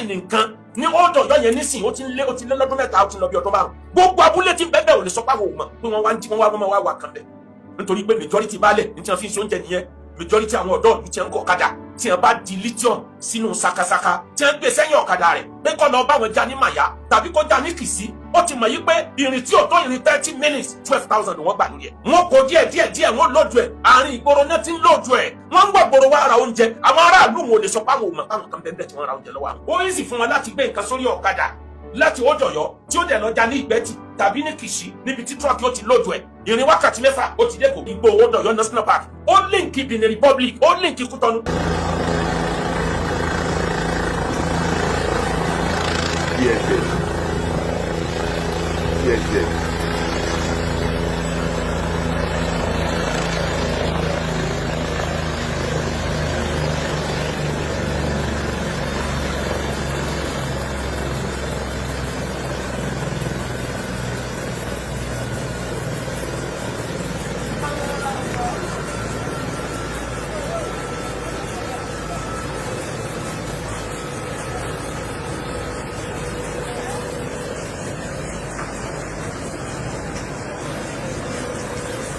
mine nǹkan ní Old Ọ̀yọ́ yẹn nísìnyí. Ó ti lé lọ́dún 3, ó ti lọ bí ọdún 5. Gbogbo abúlé tí ń bẹ́ẹ̀ bẹ́ẹ̀ ò lè sọ pé àwọn ò mọ̀ pé wọ́n wá ń jí, wọ́n wá, wọ́n wá wà kàn bẹ̀, nítorí pé majority baálẹ̀ ní tí wọ́n fi ń ṣe oúnjẹ nìyẹn. Majority àwọn ọ̀dọ́ ìlú tí wọ́n ń kọ́ ọ̀kadà, tí wọ́n bá di lithium sínú sakasaka, tí wọ́n gbé sẹ́yìn ọ̀kadà rẹ̀ pé kó lọ bá wọn já ní Màyà tàbí kó já ní Kìsí, ó ti mọ̀ yí pé ìrìn tí ò tó ìrìn 30 minutes, 12,000 wọ́n gbà lórí ẹ̀. Wọ́n kó díẹ̀ díẹ̀ díẹ̀, wọ́n load ẹ̀. Àárín ìgboro náà ti ń load ẹ̀. Wọ́n ń gbọ́ gbòòrò wá ra oúnjẹ. Àwọn aráàlú wọn ò lè sọ pé àwọn ò mọ̀ káwọn kan bẹ́ẹ̀ bẹ́ẹ̀ tí wọ́n ra oúnjẹ lọ́wọ́ àwọn. Ó easy fún wọn láti gbé nǹkan sórí ọ̀kadà láti Old Ọ̀yọ́, tí ó dẹ̀ lọ já ní Ìgbẹ́tì tàbí ní Kìsí, níbi tí truck yóò ti load ẹ̀. Ìrìn wákàtí 6, ó ti dé kò. Igbó Old Ọ̀yọ́ National Park, ó link Benin Republic, ó link Kútọ́nù. Díẹ̀díẹ̀ díẹ̀díẹ̀.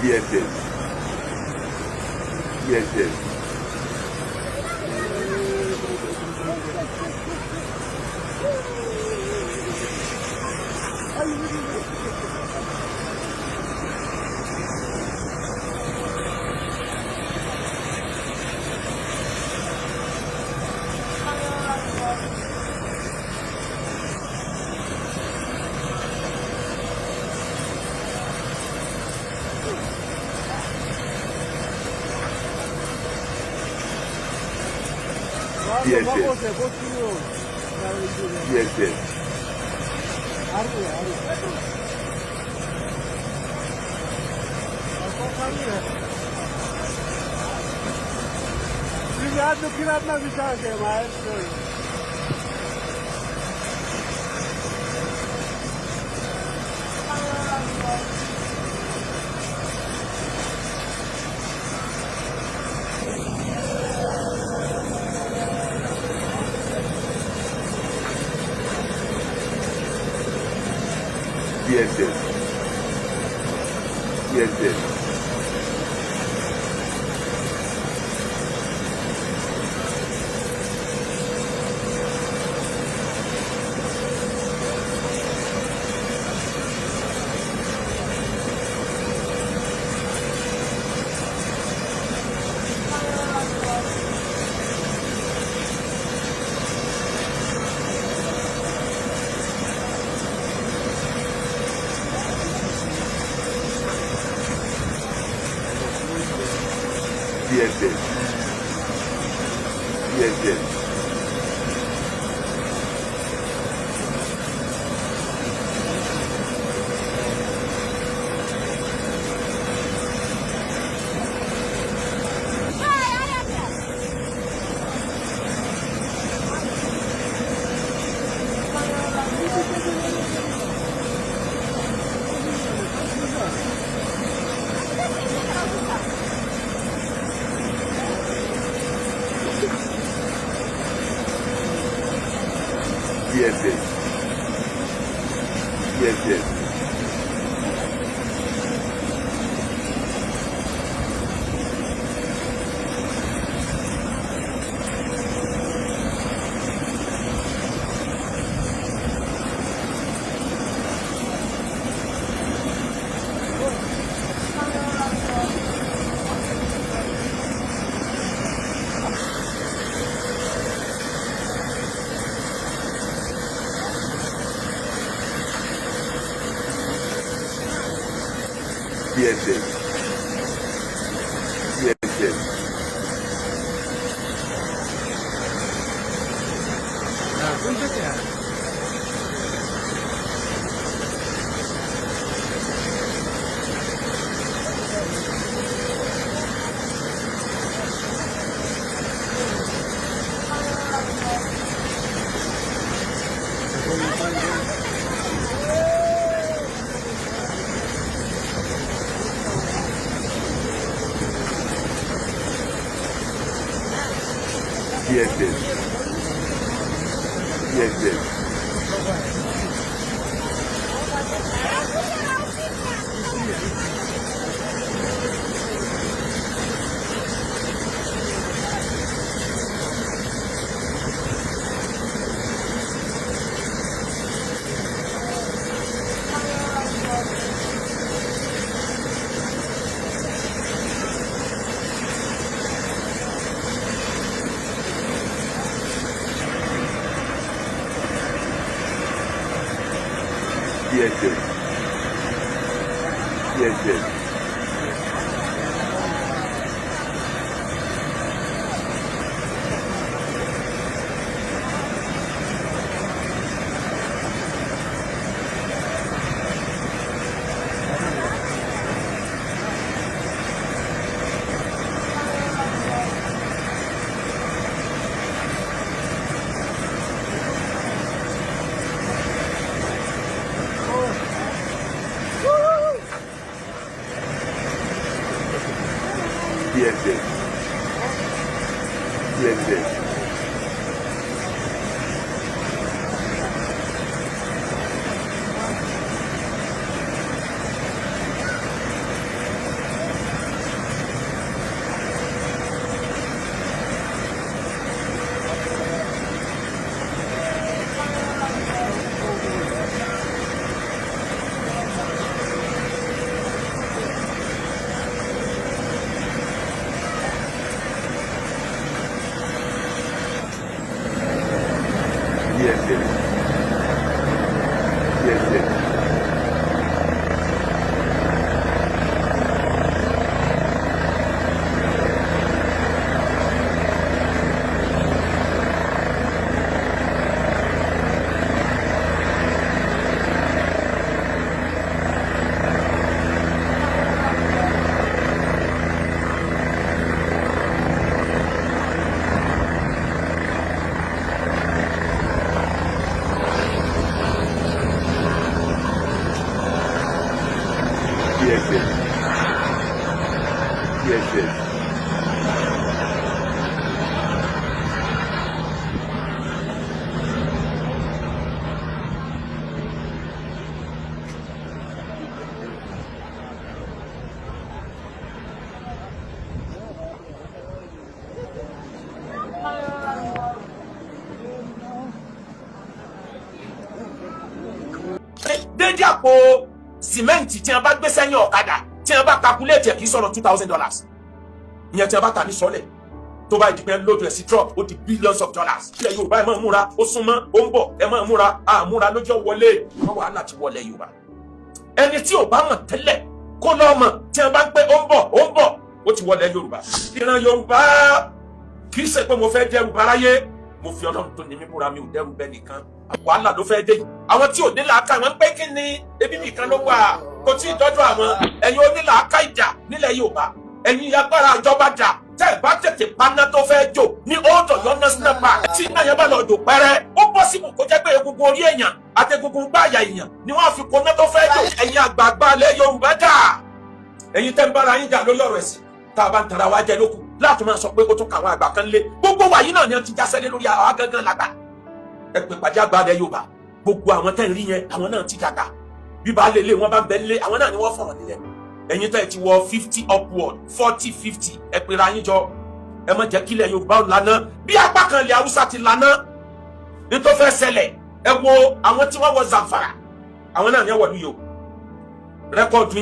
Díẹ̀díẹ̀ díẹ̀díẹ̀. Díẹ̀díẹ̀ díẹ̀díẹ̀. Díẹ̀díẹ̀ díẹ̀díẹ̀. Díẹ̀díẹ̀ díẹ̀díẹ̀. Díẹ̀díẹ̀ díẹ̀díẹ̀. Díẹ̀díẹ̀ díẹ̀díẹ̀. Díẹ̀díẹ̀. DSS. DSS. DSS. DSS. DSS. DSS. DSS. DSS. DSS. Dédé àpò sìmẹ́ǹtì tí wọ́n bá gbé sẹ́yìn ọ̀kadà, tí wọ́n bá calculate ẹ̀, kì í sọ̀rọ̀ $2,000. Ìyẹn tí wọ́n bá tà ní sọ́lẹ̀, tó bá di pé load rẹ̀ sí truck, ó di billions of dollars. Ilẹ̀ Yorùbá, ẹ máa múra, ó súnmọ́, ó ń bọ̀, ẹ máa múra. Àmúra lójó wọlé wọ́n, wàhálà ti wọlé Yorùbá. Ẹni tí ò bá mọ̀ tẹ́lẹ̀, kó lọ́ mọ̀, tí wọ́n bá ń pẹ́, ó ń bọ̀, ó ń bọ̀, ó ti wọlé Yorùbá. Ìran Yorùbá, kì í ṣe pé mo fẹ́ dẹ́rù báráyé. Mo fi Ọlọ́run tó ní mí búra, mi ò dẹ́rù bẹ́ẹ̀ nìkan. Wàhálà ló fẹ́ dé yìí. Àwọn tí ò ní làákà, wọn pé kí ni, ebi nìkan ló wà, kò tí ì dọ́dọ̀ àwọn. Ẹ̀yin onílàákà ìjà nílẹ̀ Yorùbá, ẹ̀yin agbára ìjọba jà, tẹ́ ẹ̀ bá tètè paná tó fẹ́ jò ní Old Ọ̀yọ́ National Park, tí iná yẹn bá lọ jò pẹ́rẹ́, ó possible kó jẹ́ pé egungun orí èèyàn àti egungun gbáàyà èèyàn ni wọ́n fi koná tó fẹ́ jò. Ẹ̀yin àgbààgbà ilẹ̀ Yorùbá dà? Ẹ̀yin tẹ́ ń bára yín jà lórí ọ̀rọ̀ ẹ̀sìn, tá a bá ń tara wa jẹ lókù láti máa sọ pé ó tún kàwọn àgbà kan lé. Gbogbo wa yìí náà ni wọ́n ti jásẹ́lé lórí àwa gangan làgbà. Ẹ pè pàdé àgbà ilẹ̀ Yorùbá. Gbogbo àwọn tẹ́ ń rí yẹn, àwọn náà ti dàgbà. Bí baálé ilé wọn bá ń bẹ nílé, àwọn náà ni wọ́n fọ̀rọ̀ nílẹ̀. Ẹ̀yin tẹ́ ẹ ti wọ 50 upward, 40, 50, ẹ pera yín jọ. Ẹ má jẹ́ kílẹ̀ Yorùbá ò lana bí apá kan ilẹ̀ Haúsá ti lana. Ní tó fẹ́ ṣẹlẹ̀, ẹ wo àwọn tí wọ́n wọ Zamfara, àwọn náà ní ẹ wọ̀lú yìí o. Record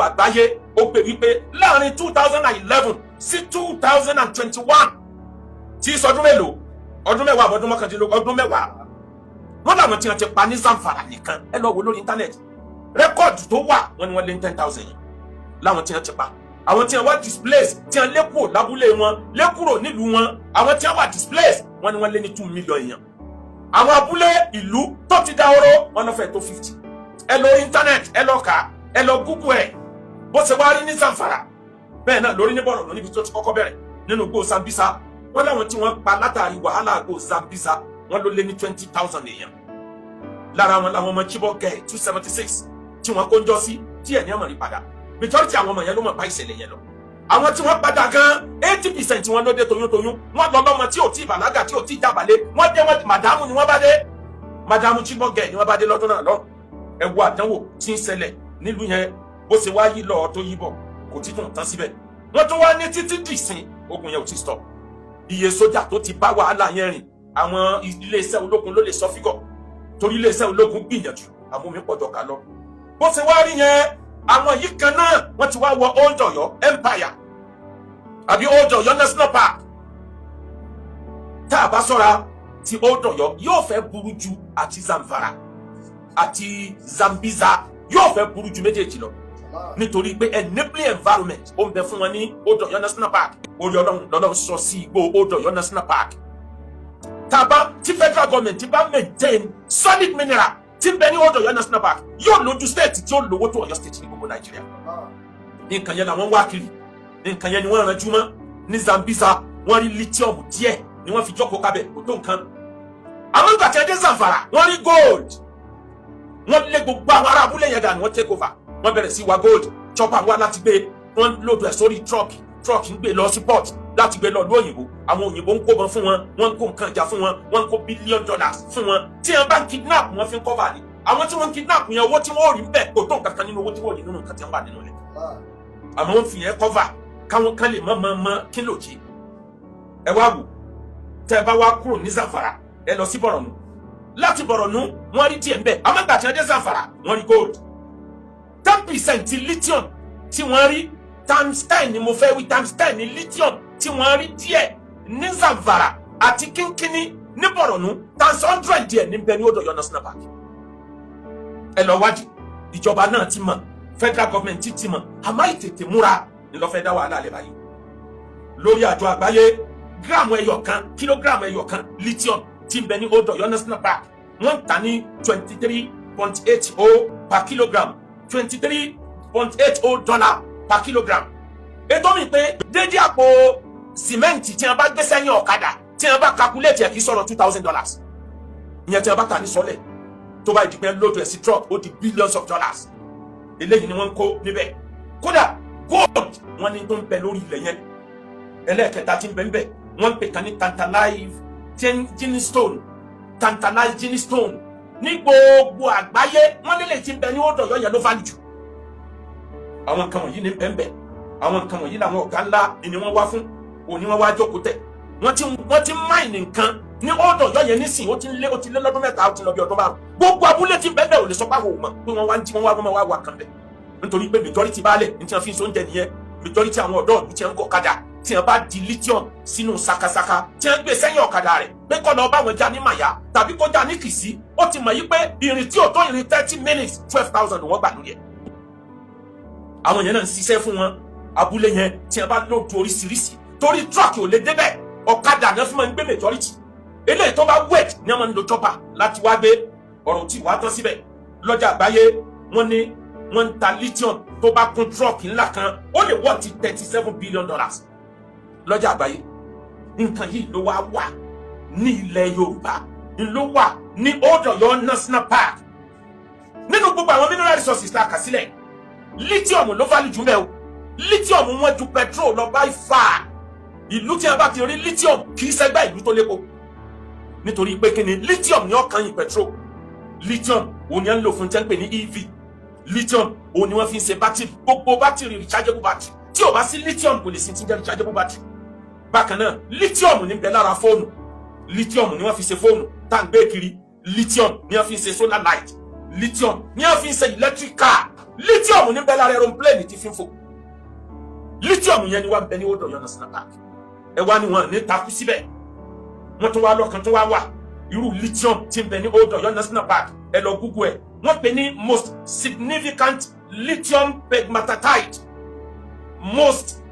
àgbáyé ó gbé wípé láàrin 2011 sí 2021, tí í sọdún mélòó, ọdún 10 àbọ̀dún 19, ọdún 10, wọ́n làwọn tí wọ́n ti pa ní Zamfara nìkan. Ẹ lọ wo lórí internet, record tó wà, wọ́n ní wọ́n lé ní 10,000 yẹn láwọn tí wọ́n ti pa. Àwọn tí wọ́n wá displace, tí wọ́n lé kúrò lábúlé wọn, lé kúrò nílùú wọn, àwọn tí wọ́n wá displace, wọ́n ní wọ́n lé ní 2 million èèyàn. Àwọn abúlé, ìlú tó ti dahoro, wọ́n lọ fẹ́ tó 50. Ẹ lọ internet, ẹ lọ kà, ẹ lọ Google ẹ. Bó ṣe wá rí ní Zamfara, bẹ́ẹ̀ náà lórí ní Borno, níbi tó ti kọ́kọ́ bẹ̀rẹ̀ nínú igbó Sambisa. Wọ́n láwọn tí wọ́n pa látàrí wàhálà igbó Sambisa, wọ́n ló lé ní 20,000 èèyàn. Lára wọn làwọn ọmọ Chibok girl 276 tí wọ́n kó ń jọ sí, tí ẹ̀ ní ọmọ rí padà. Majority àwọn ọmọ yẹn ló mọ̀ bá ìṣẹ̀lẹ̀ yẹn lọ. Àwọn tí wọ́n padà gan, 80% wọn ló dé toyúntoyún. Wọ́n lọ lọ́mọ tí ò tí ì bàlágà, tí ò tí ì jábàlẹ̀. Wọ́n dé, wọ́n màdàmú ni wọ́n bá dé, màdàmú Chibok ni wọ́n bá dé lọ́dún náà lọ. Ẹ wo àdánwò tí ń ṣẹlẹ̀ nílùú yẹn. Bó ṣe wá yí lọ tó yí bọ̀, kò tí tún tán síbẹ̀. Wọ́n tún wá ní títí dìsín, ogun yẹn ò ti stop. Iye sójà tó ti bá wàhálà yẹn rìn, àwọn iléeṣẹ́ ológun ló lè sọ figure, torí iléeṣẹ́ ológun gbìyànjú, àwọn omi pọ̀jọ ká lọ. Bó ṣe wá rí yẹn, àwọn yìí kan náà, wọ́n ti wá wọ Old Ọ̀yọ́ Empire àbí Old Ọ̀yọ́ National Park. Tá a bá ṣọ́ra, ti Old Ọ̀yọ́ yóò fẹ́ burú ju àti Zamfara àti Sambisa, yóò fẹ́ burú ju méjèèjì lọ, nítorí pé enabling environment ó ń bẹ fún wọn ní Old Ọ̀yọ́ National Park. Orí Ọlọ́run lọ́lọ́run sọ sí igbó Old Ọ̀yọ́ National Park. Tàbá tí federal government bá maintain solid mineral tí ń bẹ ní Old Ọ̀yọ́ National Park, yóò lójú state tí ó lówó tó Ọ̀yọ́ State ní gbogbo Nàìjíríà. Nǹkan yẹn làwọn wá kiri, nǹkan yẹn ni wọ́n ranjú mọ́. Ní Sambisa, wọ́n rí lithium díẹ̀ ni wọ́n fi jókòó kábẹ̀, kò tó nǹkan. Àwọn ìgbà tí wọ́n dé Zamfara, wọ́n rí gold. Wọ́n lé gbogbo àwọn ará abúlé yẹn dànù, wọ́n take over, wọ́n bẹ̀rẹ̀ sí wa gold. Chopper wá láti gbé, wọ́n load ẹ̀ sórí truck, truck ń gbé lọ sí port láti gbé lọ lú òyìnbó. Àwọn òyìnbó ń kó bọn fún wọn, wọ́n ń kó nǹkan ìjà fún wọn, wọ́n ń kó billion dollars fún wọn. Tí wọ́n bá ń kidnap, wọ́n fi ń cover ni. Àwọn tí wọ́n ń kidnap yẹn, owó tí wọ́n rí ń bẹ̀ kò tó nǹkan kan nínú owó tí wọ́n rí nínú nǹkan tí wọ́n wà nínú rẹ̀, àmọ́ wọ́n fi yẹn cover káwọn kan lè mọ́ mọ́ mọ́ kí ló jí. Ẹ wá wò, tẹ́ ẹ bá wá kúrò ní Zamfara, ẹ lọ sí Bọ̀rọ̀nù. Láti Bọ̀rọ̀nù, wọ́n rí díẹ̀ ńbẹ̀, àmọ́ ìgbà tí wọ́n dé Zamfara, wọ́n rí gold. 10% lithium tí wọ́n rí, times 10 ni mo fẹ́ wí, times 10 ní lithium tí wọ́n rí díẹ̀ ní Zamfara àti kínkínní ní Bọ̀rọ̀nù, times 100 díẹ̀ ní bẹ́ẹ̀ ní Old Ọ̀yọ́ National Park. Ẹ lọ wádìí, ìjọba náà ti mọ̀, federal government ti mọ̀, àmọ́ ìtètè múra ni lọ́ fẹ́ dá wàhálà lẹ́ báyìí. Lórí àjọ àgbáyé, gíráàmù ẹyọ kan, kílógíráàmù ẹyọ kan lithium tí ń bẹ ní Old Ọ̀yọ́ National Park, wọ́n ń tà ní 23.80 per kilogram, $23.80 per kilogram. Ètò mi pé déédéé àpò sìmẹ́ǹtì tí wọ́n bá gbé sẹ́yìn ọ̀kadà, tí wọ́n bá calculate ẹ̀, kì í sọ̀rọ̀ $2,000. Ìyẹn tí wọ́n bá tà ní sọ́lẹ̀, tó bá di pé load ẹ̀ sí truck, ó di billions of dollars. Eléyìí ni wọ́n ń kó níbẹ̀. Kódà gold, wọ́n ní tó ń bẹ lórí ilẹ̀ yẹn. Ẹlẹ́ẹ̀kẹta tí ń bẹ ń bẹ, wọ́n ń pè kan ní tantalize stone, tantalize stone. Ní gbogbo àgbáyé, wọ́n lélẹ̀ tí ń bẹ ní Old Ọ̀yọ́ yẹn ló value jù. Àwọn nǹkan wọ̀nyí ní bẹ́ẹ̀ bẹ́ẹ̀. Àwọn nǹkan wọ̀nyí làwọn ọ̀gá ńlá ni wọ́n wá fún òní, wọ́n wá jókòó tẹ̀. Wọ́n ti mine nǹkan ní Old Ọ̀yọ́ yẹn nísìnyí, ó ti lé lọ́dún 3, ó ti lọ bí ọdún 5. Gbogbo abúlé tí bẹ́ẹ̀ bẹ́ẹ̀ ò lè sọ pé àwọn ò mọ̀ pé wọ́n wá ń jí, wọ́n wá, wọ́n wá wà kàn bẹ̀, nítorí pé majority baálẹ̀ ní tí wọ́n fi ń so oúnjẹ nìyẹn. Majority àwọn ọ̀dọ́ ìlú tí wọ́n ń kọ́ ọ̀kadà, tí wọ́n bá di lithium sínú sakasaka, tí wọ́n gbé sẹ́yìn ọ̀kadà rẹ̀ pé kó lọ bá wọn já ní Màyà tàbí kó já ní Kìsí, ó ti mọ̀ yí pé ìrìn tí ò tó ìrìn 30 minutes, 12,000 wọ́n gbà lórí ẹ̀. Àwọn yẹn náà ń ṣiṣẹ́ fún wọn. Abúlé yẹn, tí wọ́n bá load oríṣiríṣi, torí truck ò lè débẹ̀, ọ̀kadà náà fún wọn ń gbé majority. Eléyìí tó bá wet ní wọ́n máa ń lo chopper láti wá gbé. Ọ̀rọ̀ tí wàá tán síbẹ̀. Lọ́jà àgbáyé, wọ́n ní wọ́n ń ta lithium tó bá kún truck ńlá kan, ó lè wọ́ ti $37 billion lọ́jà àgbáyé. Nǹkan yìí ló wá wà ní ilẹ̀ Yorùbá, ló wà ní Old Ọ̀yọ́ National Park. Nínú gbogbo àwọn mineral resources la kà sílẹ̀, lithium ló value jù mẹ́ o. Lithium wọ́n ju petrol lọ by far. Ìlú tí a bá ti rí lithium kì í ṣẹgbẹ́ ìlú tó lépo, nítorí pé kí ni? Lithium ní ọkàn yìí petrol. Lithium òun ni à ń lò fún tẹ́ ń pè ní EV. Lithium òun ni wọ́n fi ń ṣe bátìrì, gbogbo bátìrì, rechargeable battery. Tí ò bá sí lithium, kò lè sí ti ń jẹ́ rechargeable battery. Bákan náà, lithium ní bẹ lára fóònù. Lithium ni wọ́n fi ṣe fóònù tá à ń gbé kiri. Lithium ni wọ́n fi ń ṣe solar light. Lithium ni wọ́n fi ń ṣe electric car. Lithium ní bẹ lára aeroplane tí fi ń fò. Lithium yẹn ni wọ́n bẹ ní Old Ọ̀yọ́ National Park. Ẹ wá ní wọn ní takú síbẹ̀, wọ́n tún wá lọ́kàn tún wá wà. Irú lithium tí ń bẹ ní Old Ọ̀yọ́ National Park, ẹ lọ Google ẹ, wọ́n pè ní most significant lithium pegmatite. Most,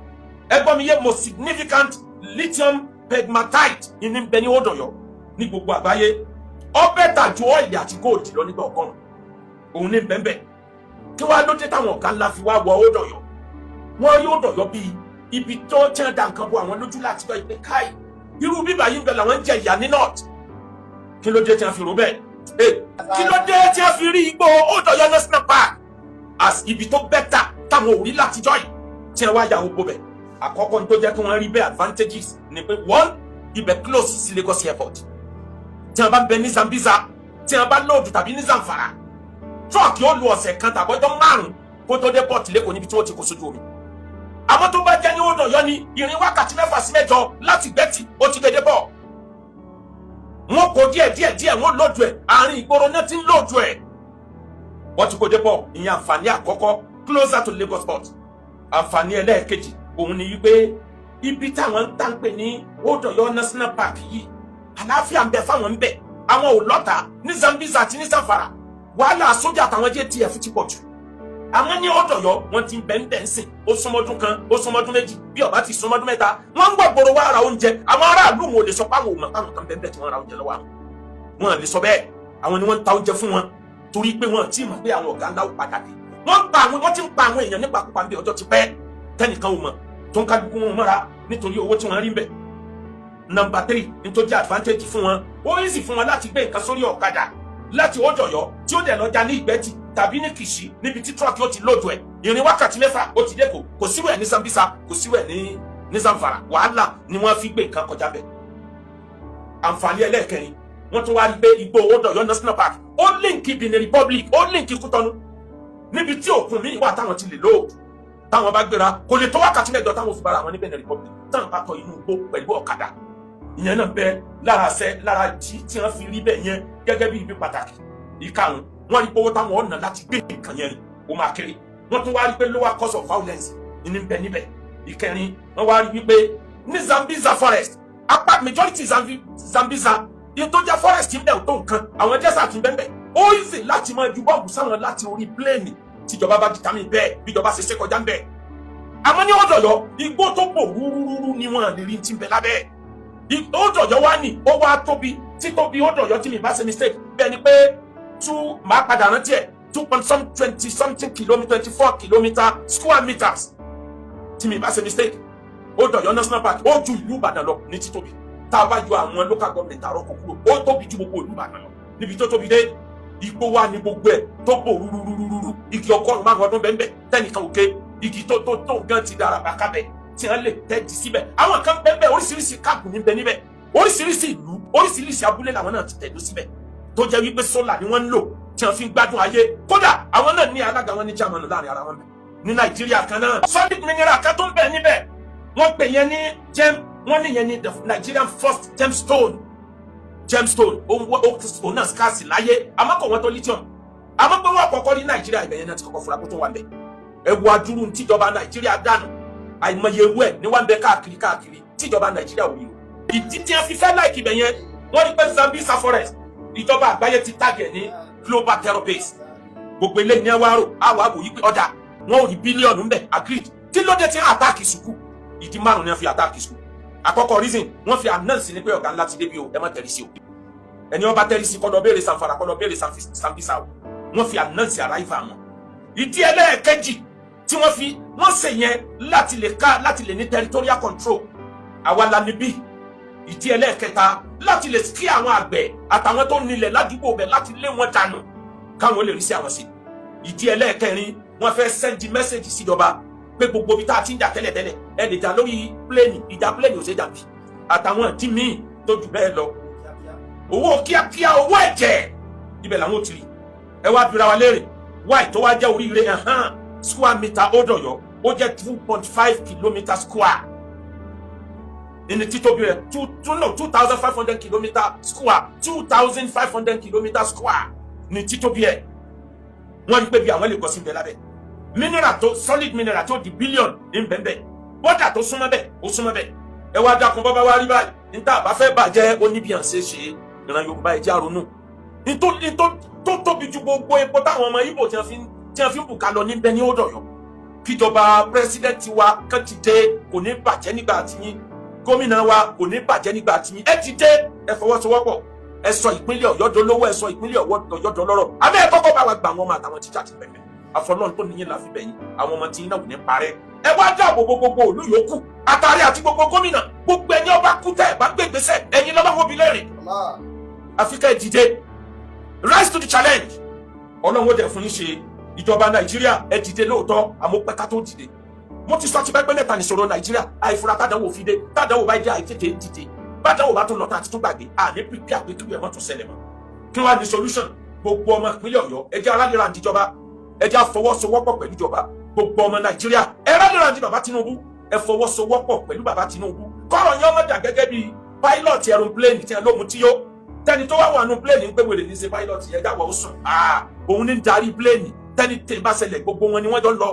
ẹ gbọ́ mi yé, most significant lithium pegmatite ní ń bẹ ní Old Ọ̀yọ́. Ní gbogbo àgbáyé, ó better ju oil àti gold lọ nígbà 100. Òun ní bẹ́ẹ̀. Kí wàá ló dé táwọn ọ̀gá ńlá fi wá wọ Old Ọ̀yọ́? Wọ́n rí Old Ọ̀yọ́ bíi ibi tó tí wọ́n da nǹkan bo àwọn lójú láti gbọ́ ìpè káì. Irú bíbá yìí ń bẹ làwọn ń jẹ ìyà ní north. Kí ló dé tí wọ́n fi rò bẹ́ẹ̀? Kí ló dé tí wọ́n fi rí igbó Old Ọ̀yọ́ National Park as ibi tó better táwọn ò rí látijọ́ yìí, tí wọ́n wá ya gbogbo bẹ̀? Àkọ́kọ́ ní tó jẹ́ kí wọ́n rí bẹ́ẹ̀, advantages ni pé one, ibẹ̀ close sí Lagos airport. Tí wọ́n bá ń bẹ ní Sambisa, tí wọ́n bá load, tàbí ní Zamfara, truck yóò lu ọ̀sẹ̀ kan tàbí ọjọ́ 5 kó tó dé port l'Ékòó, níbi tí wọ́n ti kó sójú omi. Àmọ́ tó bá jẹ́ ní Old Ọ̀yọ́ ni, ìrìn wákàtí 6 sí 8 láti Ìgbẹ́tì, ó ti dédé bọ̀. Wọ́n kó díẹ̀ díẹ̀ díẹ̀, wọ́n load ẹ̀. Àárín ìgboro náà ti ń load ẹ̀, wọ́n ti kó dé bọ̀. Ìyẹn àǹfààní àkọ́kọ́, closer to Lagos port. Àǹfààní ẹlẹ́ẹ̀kejì òun ni wípé ibi táwọn ń tà ń pè ní Old Ọ̀yọ́ National Park yìí, àlàáfíà ń bẹ fáwọn ń bẹ. Àwọn ò lọ́ta ní Sambisa àti ní Zamfara. Wàhálà sójà àtàwọn JTF ti pọ̀ jù. Àwọn ní Old Ọ̀yọ́, wọ́n ti ń bẹ ń bẹ ń sìn. Ó súnmọ́dún 1, ó súnmọ́dún 2, bí ó bá ti súnmọ́dún 3. Wọ́n ń gbọ́ gbòòrò wá ra oúnjẹ. Àwọn aráàlú wọn ò lè sọ pé àwọn ò mọ̀ páwọn kan bẹ́ẹ̀ bẹ́ẹ̀ tí wọ́n ra oúnjẹ lọ́wọ́ àwọn. Wọn lè sọ bẹ́ẹ̀. Àwọn ni wọ́n ń ta oúnjẹ fún wọn, torí pé wọ́n ti mọ̀ pé àwọn ọ̀gá ńlá ò padà dé. Wọ́n pa àwọn, wọ́n ti ń pa àwọn èèyàn nípa pípa bí ọjọ́ ti pẹ́, tẹ́nìkan ò mọ̀, tó ń kálukú wọn mọ́ra nítorí owó tí wọ́n rí ń bẹ̀. Number three ní tó jẹ́ advantage fún wọn, ó easy fún wọn láti gbé nǹkan sórí ọ̀kadà láti Old Ọ̀yọ́, tí ó dẹ̀ lọ́jà ní Ìgbẹ́tì tàbí ní Kìṣí, níbi tí truck yóò ti load ẹ̀. Ìrìn wákàtí 6, ó ti dé. Kò sírò ẹ̀ ní Sambisa, kò sírò ẹ̀ ní Zamfara. Wàhálà ni wọ́n fi gbé nǹkan kọjá bẹ̀. Àǹfààní ẹlẹ́ẹ̀kẹrin, wọ́n tún wá rí pé igbó Old Ọ̀yọ́ National Park, ó link Benin Republic, ó link Kútọ́nù, níbi tí òkun míì wà táwọn ti lè load. Táwọn bá gbéra, kò lè tó wákàtí 8 táwọn fi bára àwọn ní Benin Republic, táwọn bá tọ inú igbó pẹ̀lú ọ̀kadà. Ìyẹn náà bẹ lára ṣẹ lára jí tí wọ́n fi rí bẹ́ẹ̀ yẹn gẹ́gẹ́ bí ibi pàtàkì. Ìkarùn, wọ́n rí pé owó táwọn ọ̀nà láti gbé nǹkan yẹn rìn, ó máa kéré. Wọ́n tún wá rí pé lower cost of violence ní bẹ níbẹ̀. Ìkẹrin, wọ́n wá rí wípé ní Sambisa forest, apá majority Sambisa yìí tó jẹ́ forest ń bẹ ò tó nǹkan, àwọn desert ń bẹ ń bẹ. Ó easy láti máa ju bọ́ọ̀bù sáwọn láti orí plane, tíjọba bá determine bẹ́ẹ̀, bíjọba ṣe ṣe kọjá ń bẹ̀. Àmọ́ ní Old Ọ̀yọ́, igbó tó bò rúrúrú ni wọ́n lè rí ti ń bẹ lábẹ́. Old Ọ̀yọ́ wá ní ó wá tóbi. Títóbi Old Ọ̀yọ́, tí mi bá ṣe mistake, bẹ́ẹ̀ ni pé two, máa padà rántí ẹ̀, two point some twenty something kilometre, 24 kilometre square meters, tí mi bá ṣe mistake. Old Ọ̀yọ́ National Park, ó ju ìlú Ìbàdàn lọ ní títóbi. Tá a bá yọ àwọn local government àrọ́kọ kúrò, ó tóbi ju gbogbo ìlú Ìbàdàn lọ níbi tó tóbi dé. Igbó wà ní gbogbo ẹ̀ tó bò rúrúrúrú. Igi 95 ọdún bẹ́ẹ̀ tẹ́nìkan òkè igi tó gan ti dára bàkà bẹ̀ tí wọ́n lè tẹ́jú síbẹ̀. Àwọn kan bẹ́ẹ̀, oríṣiríṣi camp ní bẹ níbẹ̀, oríṣiríṣi ìlú, oríṣiríṣi abúlé làwọn náà ti tẹ̀dó síbẹ̀, tó jẹ́ wípé solar ni wọ́n ń lò tí wọ́n fi ń gbádùn ayé. Kódà àwọn náà ní alága wọn, ní chairman láàrin ara wọn bẹ̀ ní Nàìjíríà kan náà. Solid mineral kan tó ń bẹ níbẹ̀, wọ́n pè yẹn ní gem. Wọ́n ní yẹn ní the Nigerian first gemstone. Gemstone òun náà scarce láyé, àmọ́ kò wọ́n tó lithium. Àmọ́ pé wọ́n kọ́kọ́ rí Nàìjíríà, ibẹ̀ yẹn náà ti kọ́kọ́ fura kó tó wà bẹ̀. Ẹ wo adúrú tíjọba Nàìjíríà dànù. Àìmọye ewu ẹ̀ ní wọ́n ń bẹ káàkiri káàkiri tíjọba Nàìjíríà ò rí o. Ìdí tí wọ́n fi fẹ́ like ibẹ̀ yẹn, wọ́n rí pé Sambisa forest, ìjọba àgbáyé ti tag ẹ̀ ní global terror base. Gbogbo ilé ní ẹwà rò àwọn àwò yìí pé ọjà wọn ò rí bílíọ̀nù ń bẹ̀. Agreed. Tí ló dé tí wọ́n attack school? Ìdí márùn ni wọ́n fi attack school. Àkọ́kọ́ reason, wọ́n fi announce ní pé ọ̀gá ńlá ti débi o, ẹ má tẹ̀rí sí o. Ẹni wọ́n bá tẹ̀rí sí, kó lọ béèrè Zamfara, kó lọ béèrè Sambisa o. Wọ́n fi announce arrival wọn. Ìdí ẹlẹ́ẹ̀kejì tí wọ́n fi wọ́n ṣe yẹn, láti lè ká, láti lè ní territorial control, àwa la níbí. Ìdí ẹlẹ́ẹ̀kẹta, láti lè kí àwọn àgbẹ̀ àtàwọn tó nílẹ̀ ládùúgbò bẹ̀, láti lé wọn dànù káwọn lè rí sí àwọn sí. Ìdí ẹlẹ́ẹ̀kẹrin, wọ́n fẹ́ send message síjọba pé gbogbo ibi tá a ti ń jà tẹ́lẹ̀tẹ́lẹ̀, ẹ lè jà lórí plane, ìjà plane ò ṣe jà bí, àtàwọn ìdí míì tó jù bẹ́ẹ̀ lọ. Owó kíákíá, owó ẹ̀jẹ̀, ibẹ̀ làwọn ò ti rí. Ẹ wá bira wa léèrè wáì tó wá jẹ́ oríire ẹ̀hán. Square meter Old Ọ̀yọ́, ó jẹ́ 2.5 kilometre square ní títóbi rẹ̀. Two two, no, 2,500 kilometre square, 2,500 kilometre square ní títóbi ẹ̀. Wọ́n rí pé bí àwọn lè gọ sí ibẹ̀ lábẹ́, mineral tó solid, mineral tó di billion ní bẹ́ẹ̀, bọ́dà tó súnmọ́ bẹ́ẹ̀, ó súnmọ́ bẹ́ẹ̀. Ẹ wá dákun, bọ́ bá wá rí báyìí, níta bá fẹ́ bàjẹ́, ó ní bí à ń ṣe ṣe. Ìran Yorùbá, ẹ jẹ́ àrònú nító tó tóbi ju gbogbo epo táwọn ọmọ Ìgbò tí wọ́n fi ń bùkà lọ níbẹ̀ ní Old Ọ̀yọ́. Kíjọba president wa kàn ti dé, kò ní bàjẹ́ nígbà tí yín, gómìnà wa, kò ní bàjẹ́ nígbà tí yín. Ẹ ti dé, ẹ fọwọ́sowọ́pọ̀, ẹ sọ ìpínlẹ̀ Ọ̀yọ́ dolówó, ẹ sọ ìpínlẹ̀ Ọ̀yọ́ dọlọ́rọ̀. Abẹ́ ẹ kọ́kọ́ bá wa gba àwọn ọmọ àtàwọn tíjà ti bẹ̀rẹ̀. Àfọlọ́n tó níyìn la fi bẹ̀yìn, àwọn ọmọ tí yín náà kò ní parẹ́. Ẹ wá dáàbò bo gbogbo òlú yòókù, àtàrí àti gbogbo gómìnà, gbogbo ẹni ọba kú tẹ́ ẹ bá gbé ìgbésẹ̀, ẹ̀yin lọ́wọ́ wo bi lẹ́rìn. Àfikẹ́ dìde, rise to the challenge. Ọlọ́run ó dẹ̀ fún yín ṣe. Ìjọba Nàìjíríà, ẹ dìde lóòótọ́, àmọ́ pẹ́ ká tó dìde. Mo ti sọ ti pẹ́ pé mẹ́ta nìṣòro Nàìjíríà: àìfura tádàwọ̀ fi dé, tádàwọ̀ bá dé, àìtètè dìde, bádàwọ̀ bá tún lọ tá a ti tún gbàgbé, àní pípí àpétúbí ẹ̀ mọ́ tún ṣẹlẹ̀ mọ́. Kí wàá ní solution? Gbogbo ọmọ ìpínlẹ̀ Ọ̀yọ́, ẹ jẹ́ a rally round ìjọba, ẹ jẹ́ àfọwọ́sowọ́pọ̀ pẹ̀lú ìjọba. Gbogbo ọmọ Nàìjíríà, ẹ rally round bàbá Tinubu, ẹ fọwọ́sowọ́pọ̀ pẹ̀lú bàbá Tinubu, kọ́rọ̀ yẹn ọmọ dà gẹ́gẹ́ bí pilot aeroplane tí ẹ ló mu tí yó, tẹni tó wá wà nù plane ń pé wèrè ní ṣe pilot yẹn, dáwọ́ ó sùn, òun ní ń darí plane. Tẹni tẹ bá ṣẹlẹ̀, gbogbo wọn ni wọ́n jọ ń lọ.